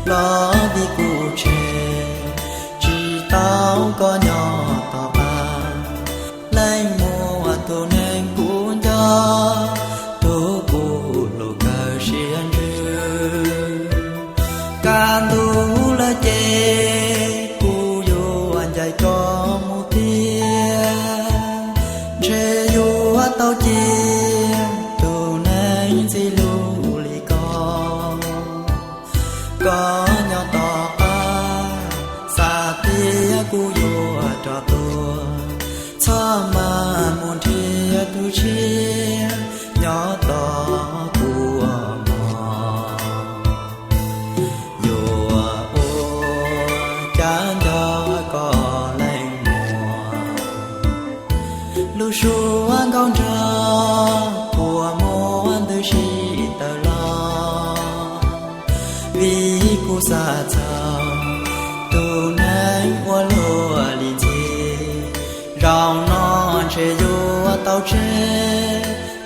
Los vim kuv tseg tsis tau koj nyob tom qab, leej muam tus neeg kuv nco, tus kuv hlub kawg siab ntsws. Kaj ntug lawm ces kuv yuav ncaim rov mus thiab, ntshe yuav tau cia tus neeg ntxim hlub li koj. Koj nyob tom qab, xav tias kuv yuav rov tuaj, txhob mas mus nrhiav tus tshiab, nyob tos kuv ua mov. Yuav ua cas nco koj leej muam, lub suab nkauj nraug kua muag ntws si tawm los, vim kuv xav txog tus neeg uas luag lim ntxhi. Zaum no ntshe yuav tau tseg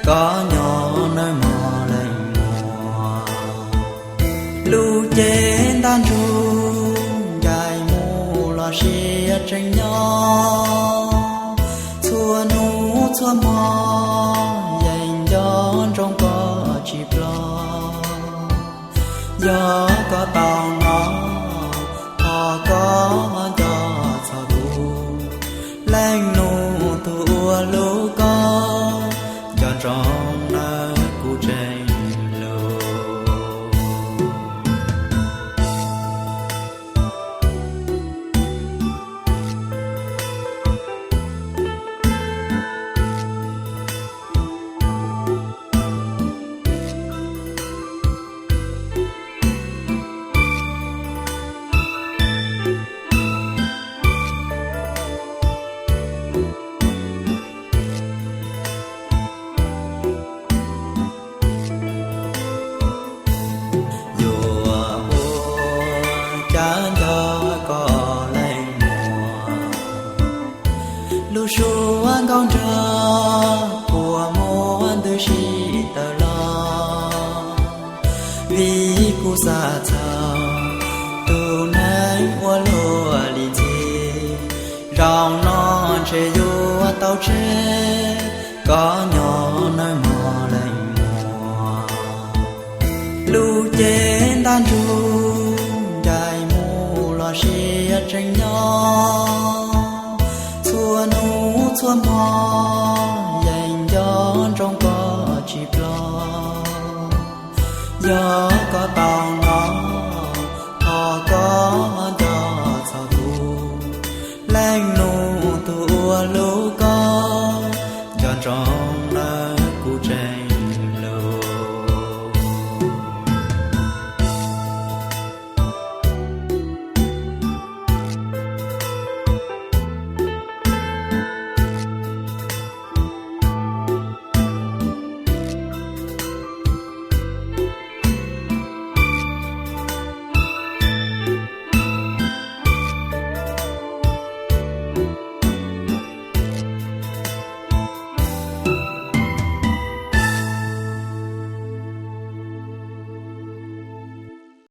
koj nyob nawb mog leej muam. Lub cev ntab ntsug ncaim mus los siab tseem nyob, txhua hnub txhua hmo yeej nco ntsoov koj tsis ploj. Yog koj tau hnov, thov koj nco txog kuv, leej nus tus uas hlub koj, nco ntsoov nawb kuv tseem hlub. Yuav ua cas nco koj leej muam, lub suab nkauj nraug kua muag ntws si tawm los, vim kuv xav txog tus neeg uas luag lim ntxhi. Zaum no ntshe yuav tau tseg koj nyob nawb mog leej muam. Lub cev ntab ntsug ncaim mus los siab tseem nyob, txhua hnub txhua hmo yeej nco ntsoov koj tsis ploj. Yog koj tau